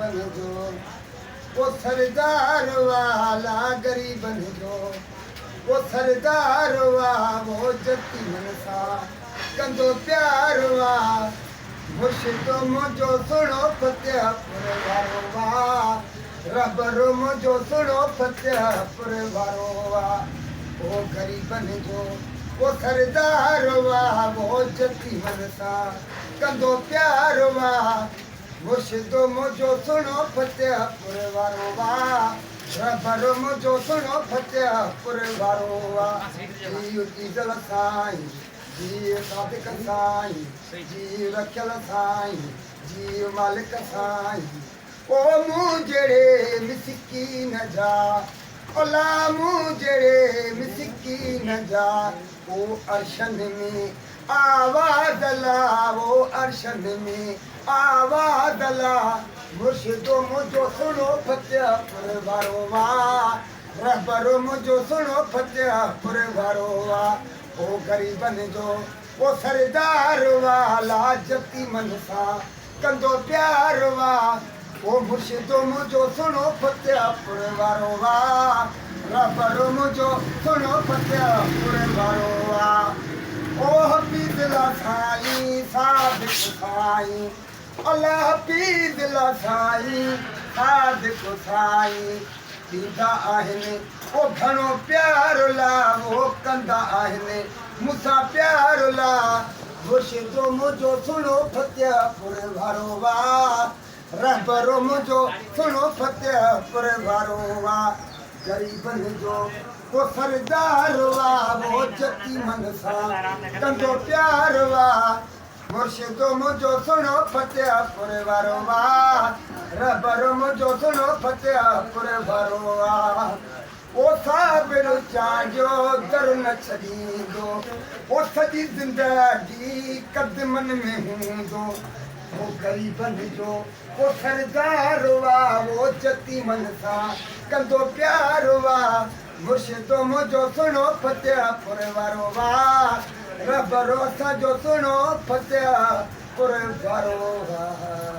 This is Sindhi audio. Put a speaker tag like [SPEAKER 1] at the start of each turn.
[SPEAKER 1] غريبن جو او سردار والا غريبن جو او سردار وا وو جتيمن سان ڪندو پيار وا مرشد منهنجو سهڻو فتح پور وارو وا رهبر منهنجو سهڻو فتح پور وارو وا او غريبن جو او سردار وا وو جتيمن سان ڪندو پيار وا مرشد منهنجو سهڻو فتح پور وارو وا رهبر منهنجو سهڻو فتح پور وارو وا جيء ڏيندل سائين جيء صادق سائين جيء رکيل سائين جيء مالڪ سائين او مون جهڙي مسڪين جا الا مون جهڙي مسڪين جا او عرشن ۾ آواز لا او عرشن ۾ آواز لا مرشد منهنجو سهڻو فتح پور وارو وا رهبر منهنجو سهڻو فتح پور وارو وا او غريبن جو او سردار وا لاجتي من سان ڪندو پيار وا او مرشد منهنجو سهڻو فتح پور وارو وا رهبر منهنجو سهڻو فتح پور وارو وا او حفيظ لا سائين صادق سائين الله حفيظ لا سائين صادق سائين ڏيندا آهن او گهڻو پيار لا او ڪندا آهن مون سان پيار لا مرشد منهنجو سهڻو فتح پور وارو وا رهبر منهنجو سهڻو فتح پور وارو وا غريبن جو ڪو سردار وا وو جتيمن سان ڪندو پيار وا مرشد منهنجو سهڻو فتح پور وارو وا رهبر منهنجو سهڻو فتح پور وارو وا او صابر چانڊيو در نه ڇڏيندو او سڄي زندگي قدمن ۾ هوندو او غريبن جو ڪو سردار وا او جتيمن سان ڪندو پيار وا مرشد منهنجو سهڻو فتح پور وارو وا رهبر اسان جو سهڻو فتح پور وارو وا.